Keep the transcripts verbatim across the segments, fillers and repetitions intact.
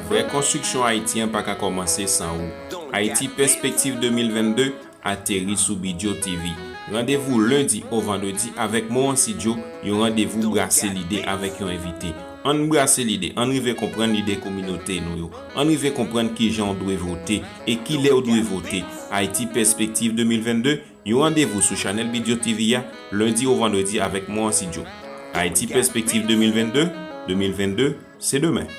Vrè konstriksyon Ayiti an pa ka kòmanse san ou. Ayiti Pèspektiv de mil vennde ateri sou Bidyo T V. Randevou lendi o vandredi avèk Morancy Joe, yon randevou brase lide avèk yon envite. Ann brase lide, ann rive konprann lide kominote nou yo. Ann rive konprann kijan w dwe vote e kilè w dwe vote. Ayiti Pèspektiv de mil vennde, yon randevou sou chanèl Bidyo T V a, lendi o vandredi avèk Morancy Joe. Ayiti Pèspektiv de mil vennde, de mil vennde, se demen.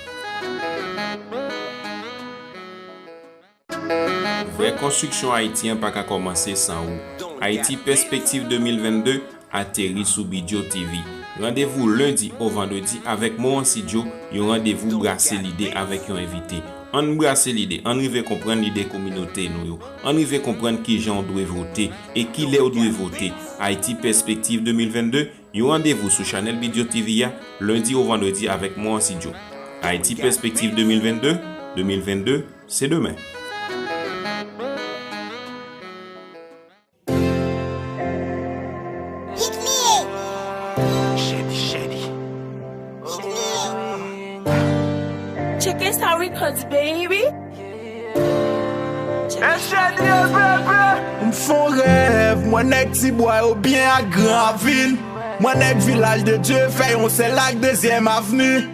Vrè konstriksyon Ayiti an pa ka kòmanse san ou. Ayiti Pèspektiv de mil vennde ateri sou Bidyo T V. Randevou lendi o vandredi avèk Morancy Joe, yon randevou brase lide avèk yon envite. Ann brase lide, ann rive konprann lide kominote nou yo. Ann rive konprann kijan w dwe vote e kilè w dwe vote. Ayiti Pèspektiv de mil vennde, yon randevou sou chanèl Bidyo T V a, lendi o vandredi avèk Morancy Joe. Ayiti Pèspektiv de mil vennde, de mil vennde, se demen. Shady, shady. Tcheke sa records, baby. M fon rèv, mwen nèg Tibwa yo byen ak Gran Ravin. Mwen nèg Vilaj de Dye, fè yon sèl ak Dezyèm Avni.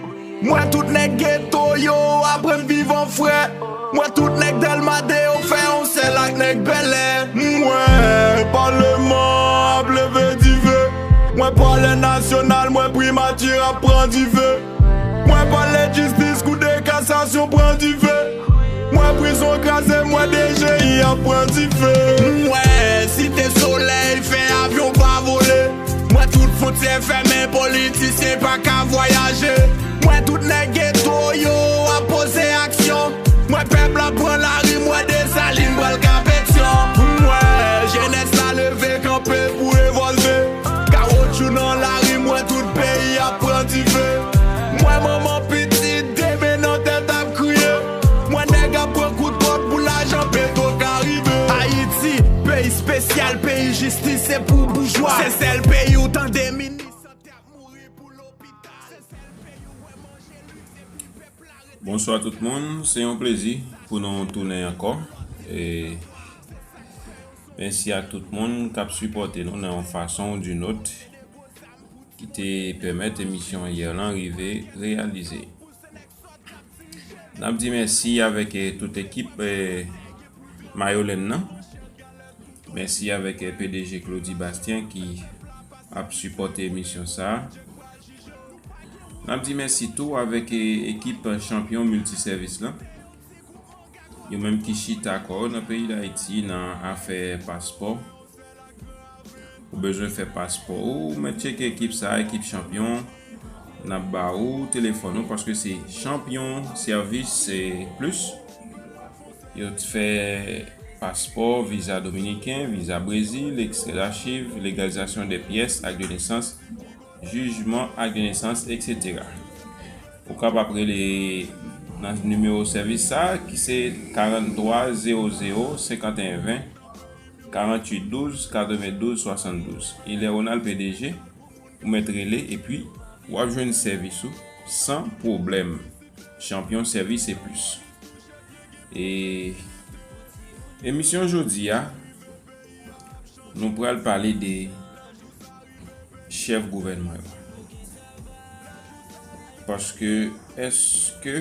Mwen tout nèg geto yo aprann viv an frè. Mwen tout nèg Dèlma de yo fè yon sèl ak nèg Bèlè. Mwen palèman ap leve dife. Mwen palè nasyonal, mwen primati ap pran dife. Mwen palè jistis, kou de kasasyon pran dife. Mwen prizon kraze, mwen D G I ap pran dife. Mwen Site Solèy fè avyon pa vole. Mwen tout fwontyè fèmen, politisyen pa ka vwayaje. Mwen tout nèg geto yo ap poze aksyon. Mwen pèp la pran lari, mwen Desalin pral ka Petyon. Mwen jenès la leve kanpe pou revòlte. Kawotchou nan lari, mwen tout peyi ap pran dife. Mwen manman pitit, de men nan tèt ap kriye. Mwen nèg ap pran kout kòd pou lajan Petro Karibe. Ayiti, peyi espesyal, peyi jistis, se pou boujwa. Se sèl peyi ou tande minis an tèt mouri pou lopital. Se sèl peyi ou wè manje lwiz epi pèp la ret. Bonswa tout moun, se yon plezi pou nou tounen ankò. E mèsi a tout moun k ap sipòte nou nan yon fason ou d'une autre ki te pèmèt emisyon yè lan rive reyalize. N ap di mèsi avèk, eh, tout ekip, eh, Mayo Land nan. Mèsi avèk, eh, P D G Claudy Bastien ki ap sipòte emisyon sa a. N ap di mèsi tou avèk, eh, ekip Chanpyon Miltisèvis lan. Yo menm ki chita kò yo nan peyi Dayiti nan afè paspò. Ou bezwen fè paspò ou, ou mèt tcheke ekip sa, ekip Chanpyon. N ap ba ou telefòn ou paske se Chanpyon Sèvis, se plis. Yo t fè paspò, viza dominiken, viza Brezil, ekstrè dachiv, legalizasyon de pyès ak de nesans, jijman ak de nesans, etsetera. Ou kapab rele nan nimewo sèvis sa a ki se karannntwa zewo zewo senkanteyen ven, karanntuit douz katrevendouz swasanndouz. E lè Ronald P D G, ou mèt rele epi w ap jwenn sèvis ou san pwoblèm. Chanpyon Sèvis e plis. E emisyon jodi a, nou pral pale de chèf gouvènman yo. Paske, èske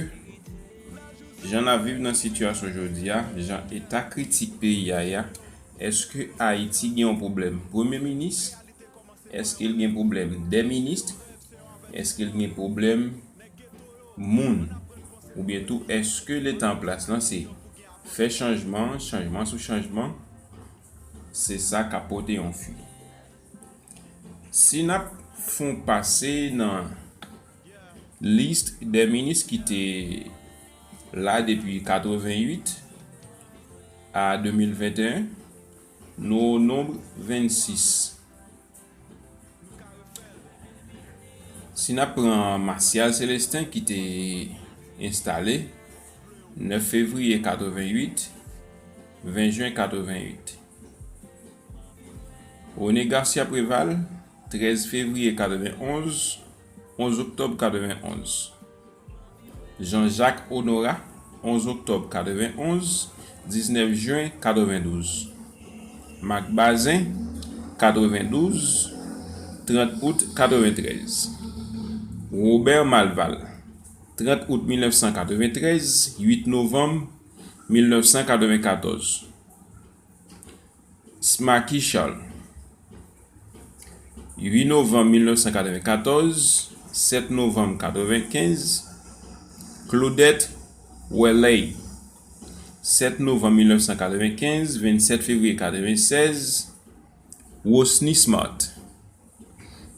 jan n ap viv nan sitiyasyon jodi a, jan eta kritik peyi a ye a, èske Ayiti gen yon pwoblèm premye minis? Èske l gen pwoblèm dè minis? Èske l gen pwoblèm moun? Oubyen tou, èske leta an plas lan se fè chanjman, chanjman sou chanjman? Se sa k ap pote yon fwi. Si n ap fè yon pase nan lis dè minis ki te la depi katreventuit a de mil venteyen, nou o nonb vennsis. Si n ap pran Martial Célestin ki te enstale nèf fevriye katreventuit, ven jen katreventuit. René Garcia Préval, trèz fevriye katrevenonz, onz oktòb katrevenonz. Jean-Jacques Honorat, onz oktòb katrevenn onz, diznèf jen katrevendouz. Marc Bazin, katrevendouz, trant out katreventrèz. Robert Malval, trant out mil nèf san katreventrèz, uit novanm mil nèf san katrevenkatòz. Smaky Charles, uit novanm mil nèf san katrevenkatòz, sèt novanm katrevenkenz. Claudette Wellay, sèt novanm mil nèf san katrevenkenz, vennsèt fevriye katrevensèz. Rosny Smart,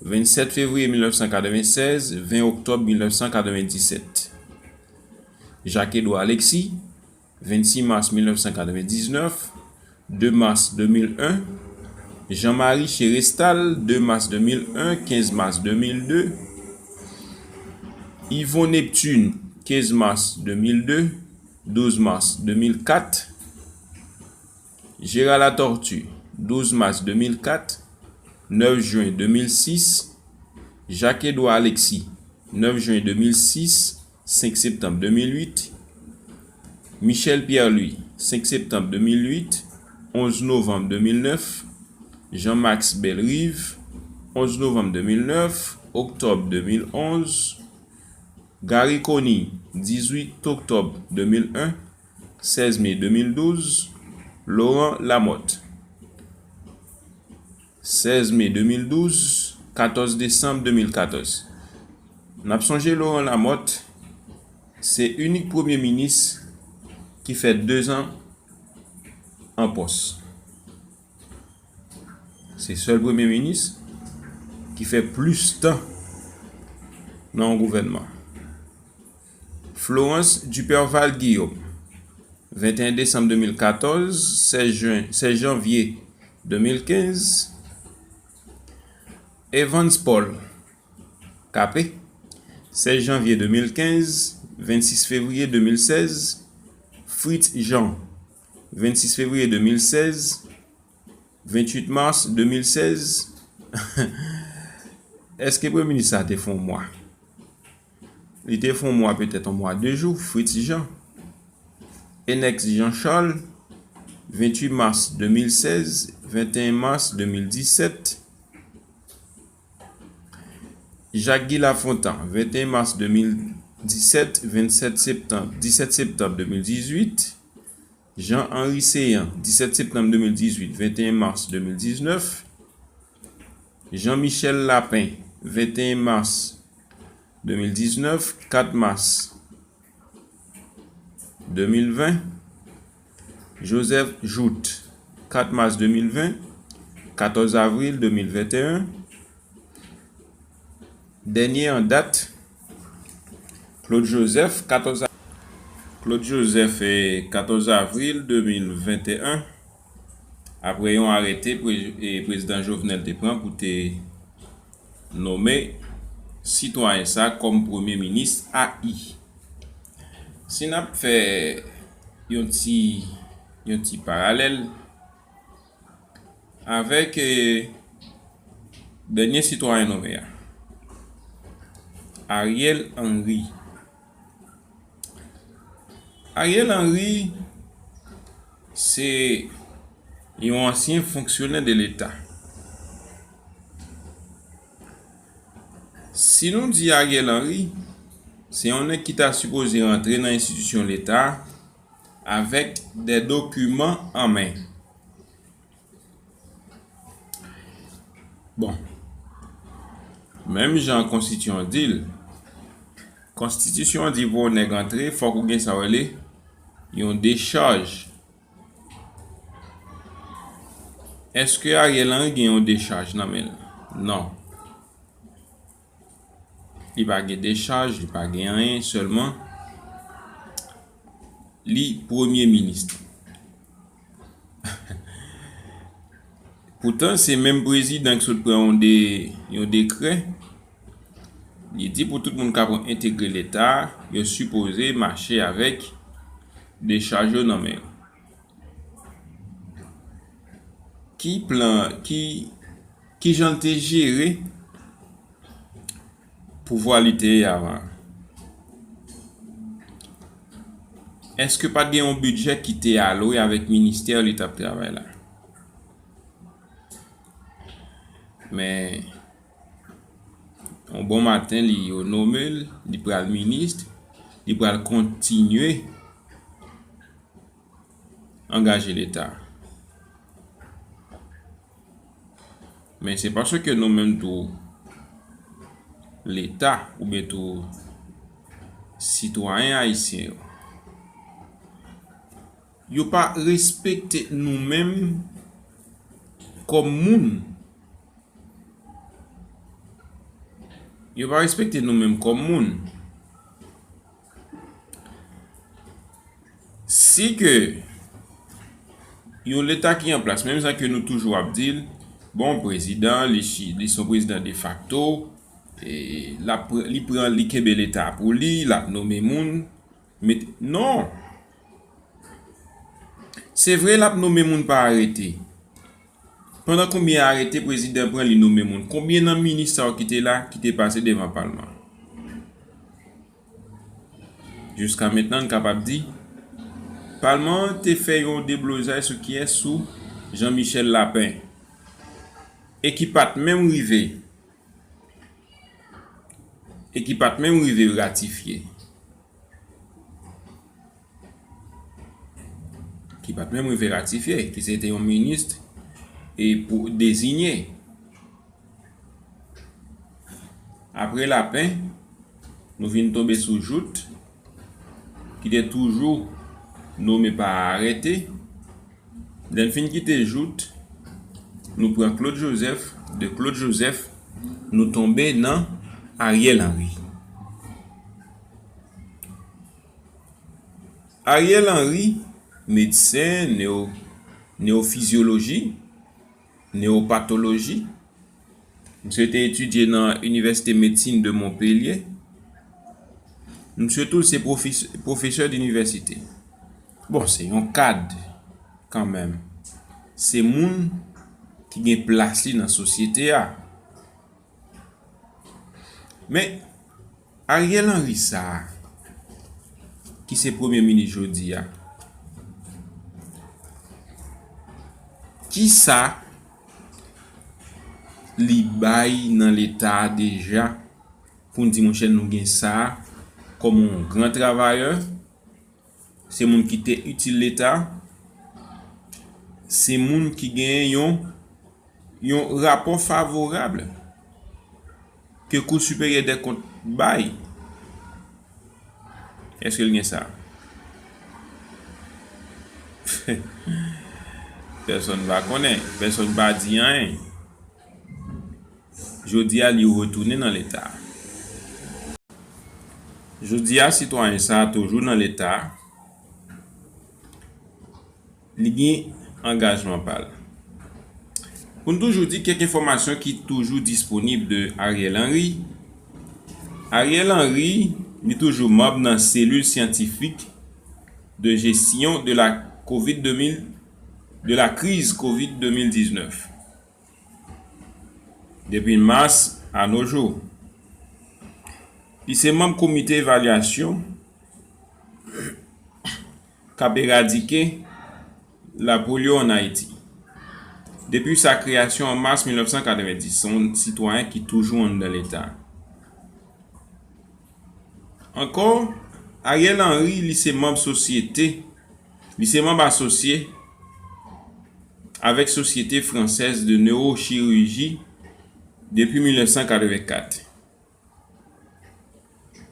vennsèt fevriye mil nèf san katrevensèz, ven oktòb mil nèf san katrevendisèt. Jacques Edouard Alexis, vennsis mas mil nèf san katrevendiznèf, de mas de mil en. Jean-Marie Chérestal, de mas de mil en, kenz mas de mil de. Yvon Neptune, kenz mas de mil de, douz mas de mil kat. Gérard Latortue, douz mas de mil kat, nèf jen de mil sis. Jacques Edouard Alexis, nèf jen de mil sis, senk septanm de mil uit. Michel Pierre-Louis, senk septanm de mil uit, onz novanm de mil nèf. Jean-Max Bellerive, onz novanm de mil nèf, oktòb de mil onz. Garry Conille, dizuit oktòb de mil en, sèz me de mil douz. Laurent Lamothe, sèz me de mil douz, katòz desanm de mil katòz. N ap sonje Laurent Lamothe se inik premye minis ki fè dezan an pòs. Se sèl premye minis ki fè plis tan nan yon gouvènman. Florence Duperval Guillaume, venteyen desanm de mil katòz, sèz jen, sèz janvye de mil kenz. Evans Paul Capet, sèz janvye de mil kenz, vennsis fevriye de mil sèz. Fritz Jean, vennsis fevriye de mil sèz, ventuit mas de mil sèz. Èske premye minis sa te fè yon mwa? Li te fè yon mwa, petèt yon mwa de jou, Fritz Jean. Enex Jean Charles, ventuit mas de mil sèz, venteyen mas de mil disèt. Jacques Guy Lafontant, venteyen mas de mil disèt, vennsèt septanm, disèt septanm de mil dizuit. Jean Henry Céant, disèt septanm de mil dizuit, venteyen mas de mil diznèf. Jean Michel Lapin, venteyen mas de mil diznèf, kat mas de mil ven. Joseph Jouthe, kat mas de mil ven, katòz avril de mil venteyen. Dènye an dat, Claude Joseph, katòz a-, Claude Joseph, eh, katòz avril de mil venteyen, apre yon arete pre-, eh, prezidan Jovenel te pran pou te nonmen sitwayen sa kòm premye minis A I. Si n ap fè yon ti, yon ti paralèl, avèk, eh, dènye sitwayen nonmen an, Ariel Henry. Ariel Henry, se yon ansyen fonksyonè de Leta. Si nou di Ariel Henry, se yon nèg ki ta sipoze rantre nan enstitisyon Leta avèk de dokiman an men. Bon, menm jan konstitisyon an di l, konstitisyon an di pou yon nèg antre, fòk ou gen sa w rele yon dechaj. Èske Ariel Henry gen yon dechaj nan men l? Non. Li pa gen dechaj, li pa gen anyen, sèlman li premye minis. Poutan, se menm prezidan ki sot pran yon de-, yon dekrè. Li di pou tout moun k ap entegre Leta, yo sipoze mache avèk dechaj yo nan men yo. Ki plan, ki, ki jan l te jere pouvwa li te ye avan? Èske pa t gen yon bidjè ki te alwe avèk ministè li t ap travay la? Men, yon bon maten, li yo nome l, li pral minis, li pral kontinye angaje Leta. Men se paske nou menm tou, Leta, oubyen tou sitwayen ayisyen yo, yo pa respekte nou menm kòm moun. Yo pa respekte nou menm kòm moun. Si ke yon Leta ki an plas, menm jan ke nou toujou ap di l, bon, prezidan, li, chi- li se yon prezidan defakto, e l ap pr- li pran, li kenbe Leta pou li, l ap nome moun, met, non. Se vre, l ap nome moun pa arete. Pandan konbyen arete prezidan pran, li nome moun? Konbyen nan minis sa yo ki te la, ki te pase devan palman? Jiska mentnan, n kapab di, palman an te fè yon deblozay sou kiyès? Sou Jean Michel Lapin. E ki pa t menm rive, e ki pa t menm rive ratifye. Ki pa t menm rive ratifye, ki se te yon minis e pou deziye. Apre Lapin, nou vin tonbe sou Jouthe, ki te toujou nome pa arete. Lè n fin kite Jouthe, nou pran Claude Joseph, de Claude Joseph, nou tonbe nan Ariel Henry. Ariel Henry, medsen, newo- newofizyoloji, newopatoloji. Misye te etidye nan Inivèsite Medsin de Montpellier. Misye tou se pwofes- pwofesè dinivèsite. Bon, se yon kad kanmenm. Se moun ki gen plas li nan sosyete a. Men, Ariel Henry sa a, ki se premye minis jodi a, kisa li bay nan Leta a deja pou n di, monchè, nou gen sa a kòm yon gran travayè? Se moun ki te itil Leta, se moun ki genyen yon, yon rapò favorab ke Kou Siperyè dè Kont bay. Èske l gen sa? Pèsonn pa konnen, pèsonn pa di anyen. Jodi a, li retounen nan Leta. Jodi a, sitwayen sa a toujou nan Leta. Li gen angajman pa l. Pou n toujou di kèk enfòmasyon ki toujou disponib de Ariel Henry. Ariel Henry, li toujou manm nan selil syantifik de jesyon de la kovid de mil, de la kriz kovid de mil diznèf. Depi mas a no jou, li se manm komite evalyasyon k ap eradike lapoliyo ann Ayiti. Depi sa kreyasyon an mas mil nèf san katrevenndis, se yon sitwayen ki toujou anndan Leta. Ankò, Ariel Henry, li se manm sosyete, li se manm asosye avèk Société Française de Neurochirurgie depi mil nèf san katrevenkat.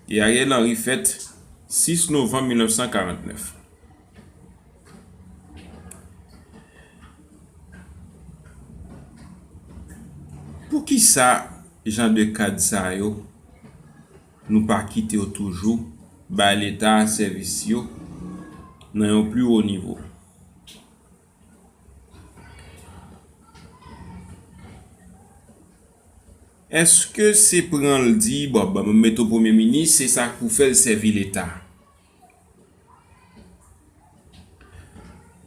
E Ariel Henry fèt sis novanm mil nèf san karantnèf. Poukisa jan de kad sa yo, nou pa kite yo toujou bay Leta a sèvis yo nan yon pli wo nivo? Èske se pran l di, bon, ban m mete w premye minis, se sa k pou fè l sèvi Leta?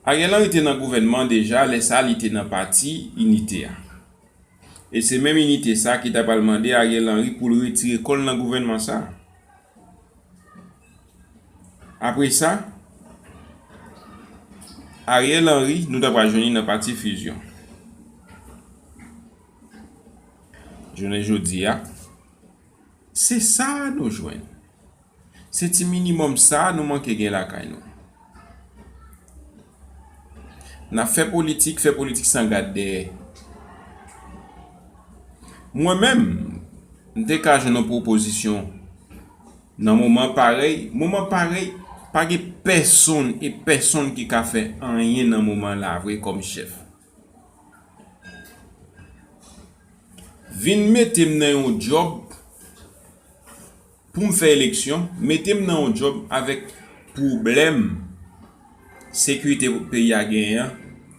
Ariel Henry te nan gouvènman an deja, lè sa a li te nan pati Inite a. E se menm Inite sa a ki ta pral mande Ariel Henry pou l retire kò l nan gouvènman sa a. Apre sa, Ariel Henry, nou ta pral jwenn li nan pati Fusion. Jounen jodi a, se sa nou jwenn. Se ti minimòm sa nou manke gen lakay nou. N ap fè politik, fè politik san gad dèyè. Mwen menm, m te ka jwenn yon pwopozisyon nan moman parèy, moman parèy, pa gen pèsonn e pèsonn ki ka fè anyen nan moman la vre kòm chèf. Vin mete m nan yon djòb pou m fè eleksyon, mete m nan yon djòb avèk pwoblèm sekirite peyi a genyen an,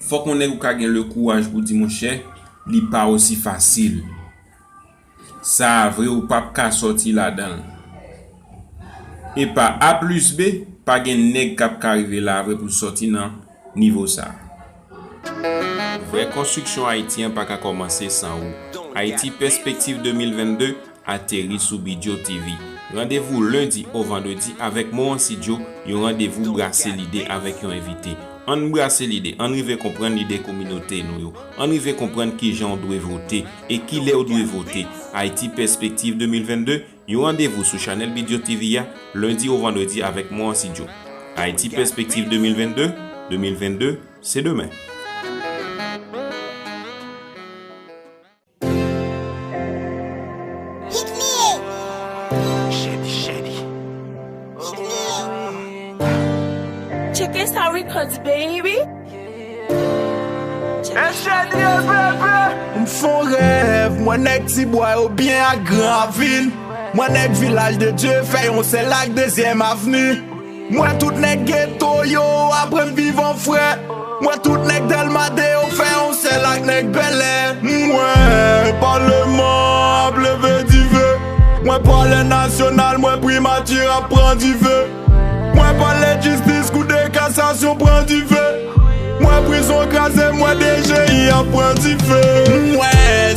fòk yon nèg ou ka gen le kouraj pou di, monchè, li pa osi fasil. Sa a vre, ou p ap ka sòti ladan l. Epa A plis B, pa gen nèg k ap ka rive la vre pou sòti nan nivo sa a. Vrè konstriksyon Ayiti an pa ka kòmanse san ou. Ayiti Pèspektiv de mil vennde ateri sou Bidyo T V. Randevou lendi o vandredi avèk Morancy Joe, yon randevou brase lide avèk yon envite. Ann brase lide, ann rive konprann lide kominote nou yo, ann rive konprann kijan w dwe vote e kilè w dwe vote. Ayiti Pèspektiv de mil vennde, yon randevou sou chanèl Bidyo T V a, lendi o vandredi avèk Morancy Joe. Ayiti Pèspektiv de mil vennde, de mil vennde, se demen. Shady, shady. Check S R Records, baby. M fè yon rèv, mwen nèg Tibwa yo byen ak Gran Ravin. Mwen nèg Vilaj de Dye, fè yon sèl ak Dezyèm Avni. M wè tout nèg geto yo aprann viv an frè. M wè tout nèg Dèlma de yo fè yon sèl ak nèg Bèlè. M wè palman ap leve dife. M wè palè nasyonal, m wè primati ap pran dife. M wè palè jistis, kou de kasasyon pran dife. M wè prizon kraze, m wè D G I ap pran dife. M wè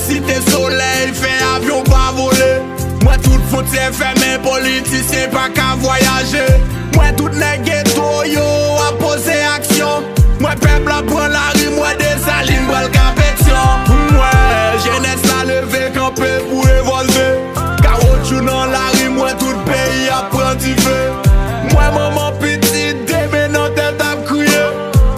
Site Solèy fè avyon pa vole. M wè tout fwontyè fèmen, politisyen pa ka vwayaje. M wè tout nèg geto yo ap poze aksyon. M wè pèp la pran lari, m wè Desalin pral ka Petyon. M wè jenès la leve kanpe pou revòlte. Kawotchou nan lari, m wè tout peyi ap pran dife. M wè manman pitit demen nan tèt ap kriye.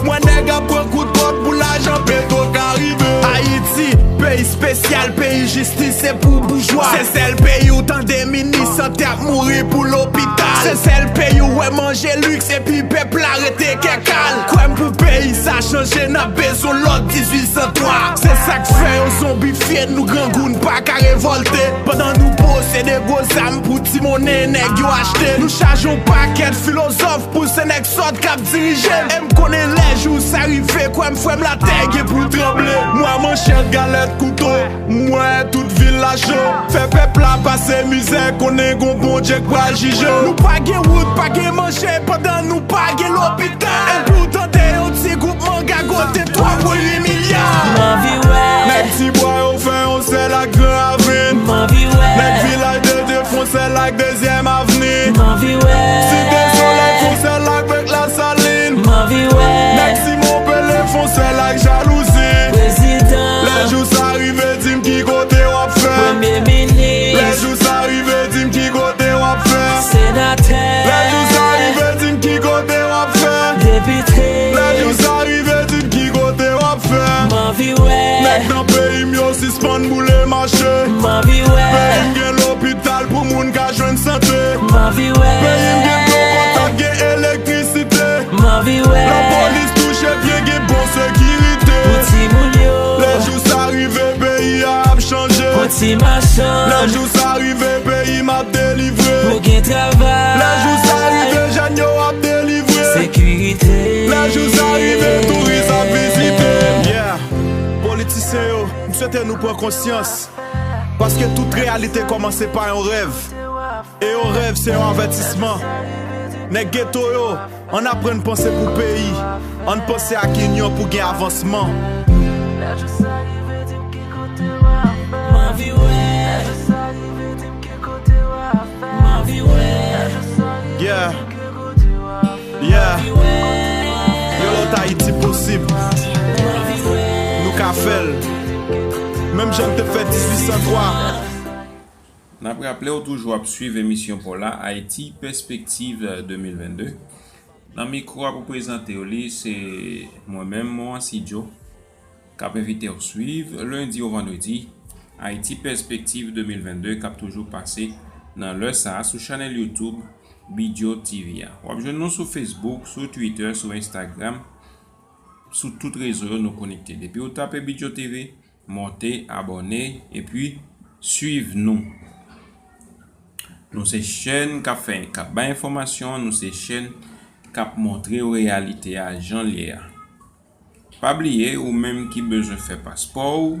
M wè nèg ap pran kout kòd pou lajan Petwo ka rive. Ayiti, peyi espesyal, peyi jistis, se pou boujwa. Se sèl peyi ou tande minis sante ap mouri pou lopital. Se sèl peyi ou wè manje liks epi pèp la rete kè kal. Kwè m pou peyi sa chanje, n ap bezwen lòd dizuit san twa. Se sa k fè yo zonbifye nou, grangou n pa ka revòlte. Pandan nou posede gwo zam pou ti monnen nèg yo achte, nou chaje yon pakèt filozòf pou se nèg sòt k ap dirije. E m konnen lè jou sa rive, kwè m frè m, latè gen pou tranble. M wè manchèt, galèt, kouto, m wè tout vil la cho. Fè pèp la pase mizè, konnen gon Bondye k pral jije. Nou pa gen wout, pa gen manje, pandan nou pa gen lopital. Epi w tande yon ti gwoup manga gote twa pwen uit milya. M anvi wè. Nèg Tibwa yo fè yon sèl ak Gran Ravin. M anvi wè. Nèg Vilaj de Dye fè yon sèl ak Dezyèm Avni. M anvi wè. Site Solèy fè yon sèl avèk Lasalin. M anvi wè. Nèg Simon Pele fè yon sèl ak Jalouzi. Prezidan. Lè jou sa rive, di m ki kote w ap fè. Premye minis. Lè jou sa rive, di m ki kote w ap fè. Senatè. Lè jou sa rive, di m ki kote w ap fè. Depite. Lè jou sa rive, di m ki kote w ap fè. M anvi wè. Nèg nan peyi m yo sispann boule mache. M anvi wè. Peyi m gen lopital pou moun ka jwenn sante. M anvi wè. Peyi m gen dlo potab, gen elektrisite. M anvi wè. Lapolis touche byen, gen bon sekirite. Pou timoun yo. Lè jou sa rive, peyi a ap chanje. Pou ti machann. Lè jou sa rive, peyi m ap delivre. Pou gen travay. Lè jou sa rive, jèn yo ap delivre. Sekirite. Lè jou sa rive, touris ap vizite. Yeah. Politisyen yo, m swete nou pran konsyans. Paske tout reyalite kòmanse pa yon rèv. E yon rèv se yon avètisman. Nèg geto yo, ann aprann panse pou peyi. Ann panse ak inyon pou gen avansman. M anvi wè. M anvi wè. Yeah. Yeah. Yon lòt Ayiti pou Nou ka fè l. Menm jan n te fè dizuit san twa. N ap raple w toujou ap swiv emisyon pa w la, Ayiti Pèspektiv de mil vennde. Nan mikwo a pou prezante w li, se mwen menm, Morancy Joe, k ap envite w swiv, lendi o vandredi, Ayiti Pèspektiv de mil vennde, k ap toujou pase nan lè sa a sou chanèl YouTube Bidyo T V a. W ap jwenn nou sou Facebook, sou Twitter, sou Instagram, sou tout rezo yo nou konekte. Depi w tape Bidyo T V, monte, abòne, epi swiv nou. Nou se chèn k ap fè, k ap bay enfòmasyon, nou se chèn k ap montre w reyalite a jan l ye a. Pa bliye, ou menm ki bezwen fè paspò w,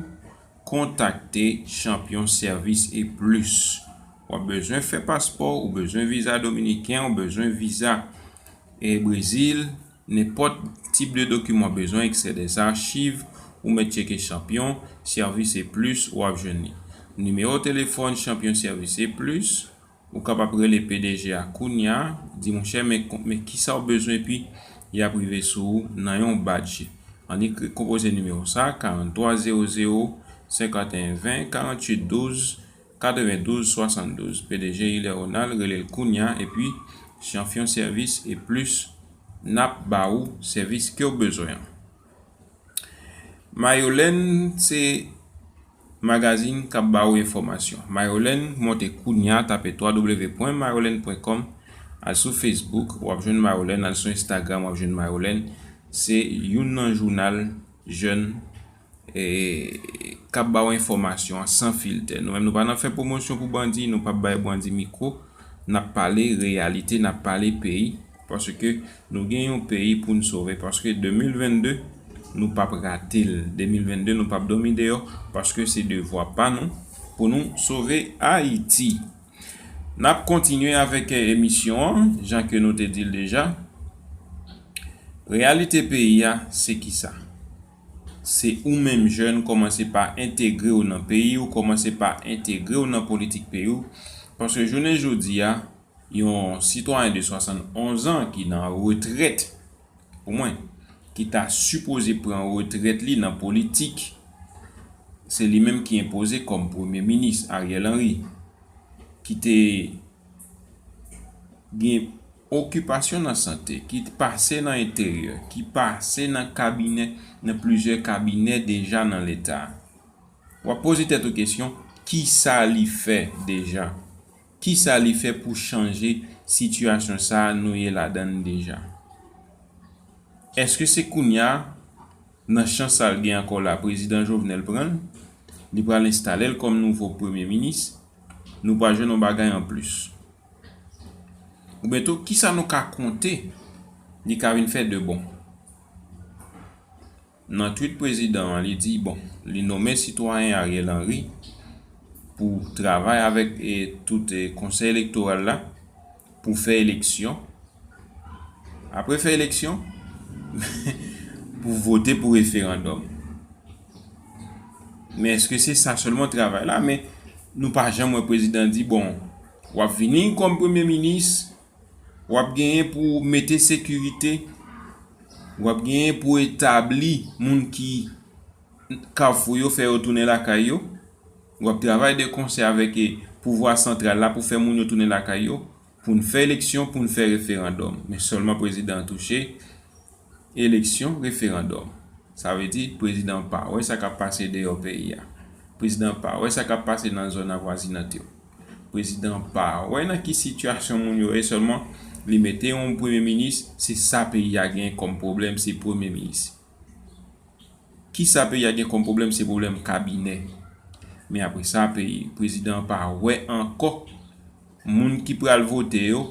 kontakte Champion Service et Plus. W ap bezwen fè paspò, ou bezwen viza dominiken, ou bezwen viza, e, Brezil, nenpòt tip de dokiman w bezwen, extrait des archives, ou mèt tcheke Champion Service et Plus, w ap jwenn li. Nimewo telefòn Champion Service et Plus, ou kapab rele P D G a kounye a, di, monchè, men, men kisa w bezwen, epi y ap rive sou ou nan yon badge. Annik konpoze nimewo sa, karant twa zewo zewo, senkanteyen ven, karant uit douz, katrevendouz swasanndouz. P D G Hilaire Ronald, rele l kounye a, epi Champion Service et Plus, n ap ba ou sèvis ke w bezwen an. Mayolèn se magazin k ap ba ou enfòmasyon. Mayolèn, monte kounye a, tape w w w pwen mayolèn pwen kòm, al sou Facebook, w ap jwenn Mayolèn, al sou Instagram, w ap jwenn Mayolèn. Se youn nan jounal jèn, e, k ap ba w enfòmasyon an san filtè. Nou menm, nou pa nan fè pwomosyon pou bandi, nou p ap bay bandi mikwo, n ap pale reyalite, n ap pale peyi, paske nou gen yon peyi pou n sove, paske de mil vennde, nou p ap rate l. De mil vennde, nou p ap dòmi deyò, paske se devwa pa nou pou nou sove Ayiti. N ap kontinye avèk, eh, emisyon an, jan ke nou te di l deja. Reyalite peyi a, se kisa? Se ou menm jèn, kòmanse pa entegre w nan peyi w, kòmanse pa entegre w nan politik peyi w. Paske jounen jodi a, yon sitwayen de swasannonz an ki nan retrèt, pou mwen, ki ta sipoze pran retrèt li nan politik, se li menm ki enpoze kòm premye minis, Ariel Henry, ki te gen okipasyon nan sante, ki pase nan enteryè, ki pase nan kabinè, nan plizyè kabinè deja nan Leta. W ap poze tèt ou kesyon, kisa li fè deja? Kisa li fè pou chanje sitiyasyon sa a nou ye ladan l deja? Èske se kounye a, nan chans sa l gen ankò la, prezidan Jovenel pran l, li pral enstale l kòm nouvo premye minis, nou pral jwenn yon bagay anplis? Oubyen tou, kisa nou ka konte li ka vin fè de bon? Nan tweet prezidan an, li di, bon, li nonmen sitwayen Ariel Henry pou travay avèk, e, tout, e, konsèy elektoral la pou fè eleksyon. Apre fè eleksyon, pou vote pou referandòm. Men èske se sa sèlman travay la? Men nou pa janm wè prezidan di, bon, w ap vini kòm premye minis, w ap genyen pou mete sekirite, w ap genyen pou etabli moun ki Kafou yo, fè yo tounen lakay yo, w ap travay de konsè avèk, e, pouvwa santral la pou fè moun yo tounen lakay yo, pou n fè eleksyon, pou n fè referandòm. Men sèlman prezidan an touche eleksyon, referandòm. Sa vle di, prezidan an pa wè sa k ap pase deyò peyi a. Prezidan an pa wè sa k ap pase nan zòn avwazinant yo. Prezidan an pa wè nan ki sitiyasyon moun yo ye, sèlman li mete yon premye minis, se sa peyi a gen kòm pwoblèm, se premye minis. Kisa peyi a gen kòm pwoblèm? Se pwoblèm kabinè. Men apre sa, peyi, prezidan an pa wè ankò moun ki pral vote yo,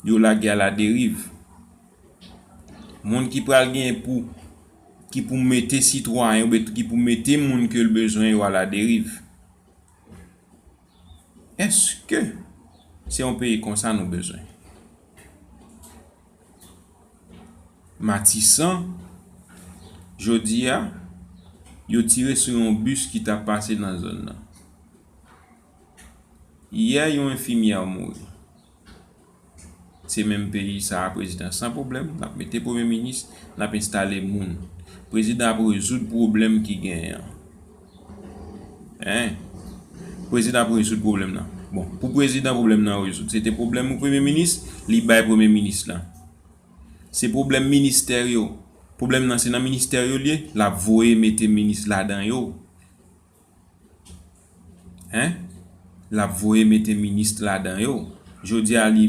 yo lage aladeriv. Moun ki pral gen pou, ki pou mete sitwayen, oubyen ki pou mete moun ke l bezwen yo aladeriv. Èske se yon peyi konsa nou bezwen? Matisan, jodi a, yo tire sou yon bis ki t ap pase nan zòn nan. Yè, yon enfimyè mouri. se menm peyi sa a, prezidan san pwoblèm, n ap mete premye minis, n ap enstale moun. Prezidan ap rezoud pwoblèm ki genyen an. Hein? Prezidan ap rezoud pwoblèm nan. Bon, pou prezidan pwoblèm nan rezoud, se te pwoblèm pou premye minis, li bay premye minis lan. Se pwoblèm ministè yo. Pwoblèm nan se nan ministè yo l ye, l ap voye mete minis ladan yo. Hein? L ap voye mete minis ladan yo. Jodi a, li,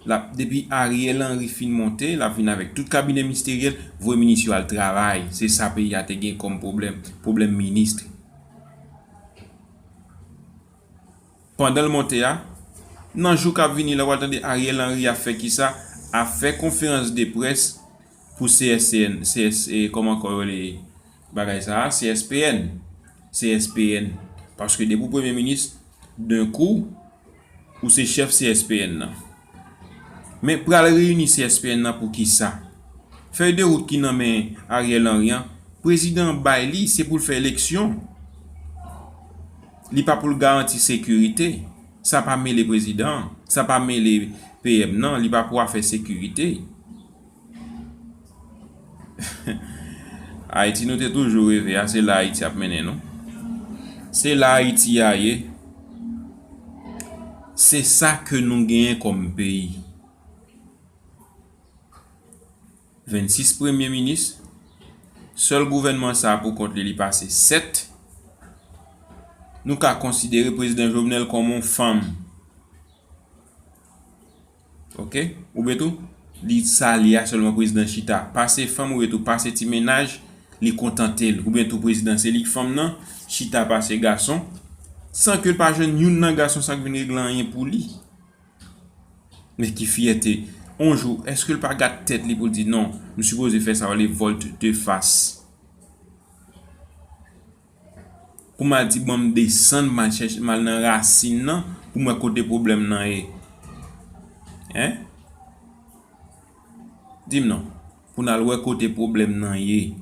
l ap, depi Ariel Henry fin monte, l ap vin avèk tout kabinè ministeryèl, voye minis yo al travay. Se sa peyi a te gen kòm pwoblèm, pwoblèm minis. Pandan l monte a, nan jou k ap vini la, w al tande Ariel Henry ap fè kisa? Ap fè konferans de près pou C S C N, C S, e, kòman ankò yo rele bagay sa a? C S P N. C S P N. Paske depi w premye minis, d'un coup, ou se chèf C S P N nan. Men pral reyini C S P N nan pou kisa? Fèy de wout ki nan men Ariel Henry an, prezidan an bay li, se pou l fè eleksyon. Li pa pou l garanti sekirite. Sa pa mele prezidan an. Sa pa mele P M nan. Li pa pou afè sekirite. Ayiti nou te toujou reve a, se la Ayiti ap mennen nou. Se la Ayiti a ye. Se sa ke nou genyen kòm peyi. Vennsis premye minis, sèl gouvènman sa a pou kont li, li pase sèt. Nou ka konsidere prezidan Jovenel kòm yon fanm. Oke? Oubyen tou, li sa li a sèlman prezidan chita. Pase fanm oubyen tou pase ti mennaj, li kontante l. Oubyen tou prezidan se li k fanm nan, chita pase gason, san ke l pa jwenn youn nan gason sa k vin regle anyen pou li. Men ki fyète. On jou, èske l pa gad tèt li pou l di, "Non, m sipoze fè sa yo le volte de fas"? Pou m al di, "Ban m desann, m al chèche, m al nan rasin nan, pou m wè kote pwoblèm nan ye." Hein? Di m non. Pou n al wè kote pwoblèm nan ye.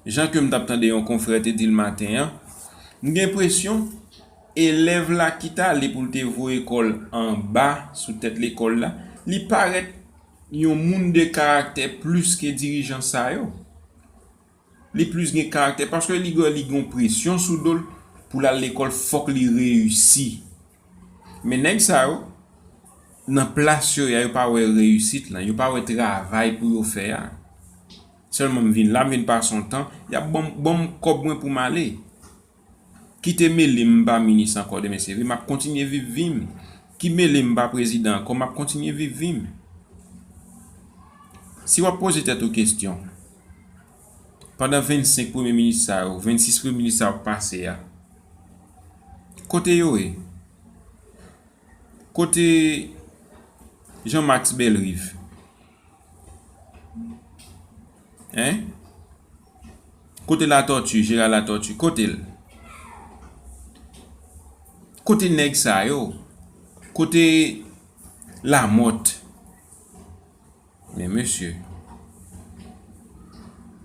Jan ke m t ap tande yon konfrè te di l maten an, m gen enpresyon elèv la ki t ale pou l te voye kò l anba sou tèt lekòl la, li parèt yon moun de karaktè plis ke dirijan sa yo. Li plis gen karaktè paske li, li gen yon presyon sou do l pou l al lekòl, fòk li reyisi. Men nèg sa yo, nan plas yo ye a, yo pa wè reyisit lan, yo pa wè travay pou yo fè a. Sèlman m vin la, m vin pase yon tan, y ap ban m, ban m kòb mwen pou m ale. Kite mele m, m pa minis ankò demen, se vre, m ap kontinye viv vi m. Ki mele m, m pa prezidan ankò, m ap kontinye viv vi m. Si w ap poze tèt ou kesyon, pandan vennsenk premye minis sa yo, vennsis premye minis sa yo k pase a, kote yo ye? Kote Jean Max Bellerive? Hein? Kote Latortue, Gérard Latortue? Kote l? Kote nèg sa yo? Kote Lamothe? Men mesye.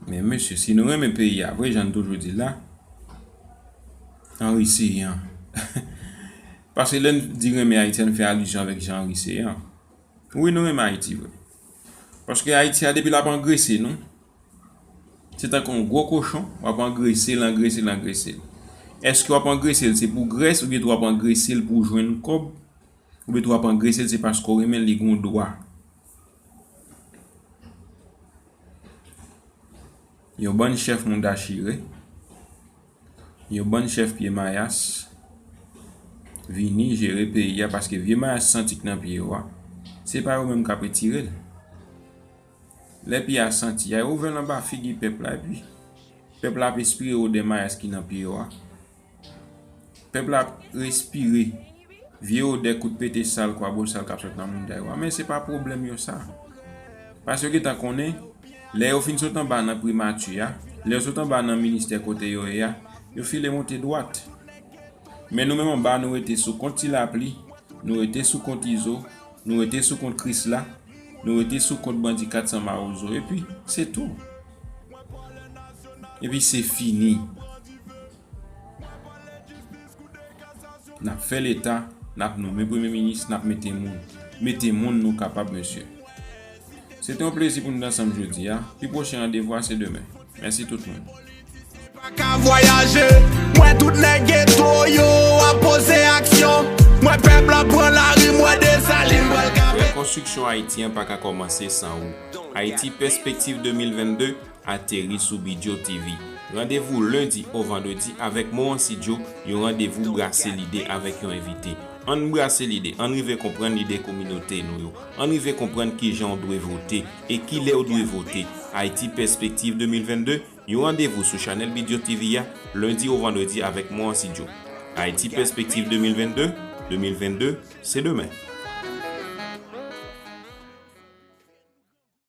Men mesye, si nou renmen peyi a vre, jan n toujou di l la, Henry Céant. Paske lè n di renmen Ayiti a, n fè alizyon avèk jan Henry Céant. Wi, nou renmen Ayiti vre. Paske Ayiti a, depi l ap angrese nou, se tankou yon gwo kochon, w ap angrese l, angrese l, angrese l. Èske w ap angrese l se pou grès oubyen tou w ap angrese l pou w jwenn kòb? Oubyen tou w ap angrese l se paske w renmen l, li gen yon dwa. Yon bann chèf mouda chire, yon bann chèf pye mayas vini jere peyi a paske vye mayas santi k nan pye yo a, se pa yo menm k ap retire l. Lè pye a santi a, yo ouvè l anba figi pèp la, epi pèp la ap espire odè mayas ki nan pye yo a. Pèp la ap respire vye odè kout pete sal, kwabol sal k ap sot nan mouda yo a. Men se pa pwoblèm yo sa. Paske yo gentan konnen, lè yo fin sot anba nan primati a, lè yo sot anba nan ministè kote yo ye a, yo file monte dwat. Men nou menm anba, nou rete sou kont Ti Lapli, nou rete sou kont Izo, nou rete sou kont Krisla, nou rete sou kont bandi kat san Mawozo, epi se tou. Epi se fini. N ap fè Leta, N ap nonmen premye minis, n ap mete moun. Mete moun nou kapab, mesye. Se te yon plezi pou nou t ansanm jodi a. Pi pwochen randevou a se demen. Mèsi tout moun. Pa ka vwayaje, m wè tout nèg geto yo ap poze aksyon. M wè pèp la pran lari, m wè Desalin pral kape. Rekonstriksyon Ayiti an pa ka kòmanse san ou. Ayiti Pèspektiv de mil vennde ateri sou Bidyo TV. Randevou lendi o vandredi avèk Moransidjo, yon randevou brase lide avèk yon envite. Ann brase lide, ann rive konprann lide kominote nou yo. Ann rive konprann kijan w dwe vote e kilè w dwe vote. Ayiti Pèspektiv de mil vennde, yon randevou sou chanèl Bidyo TV a, lendi o vandredi avèk Moransidjo. Ayiti Pèspektiv de mil vennde, de mil vennde, se demen.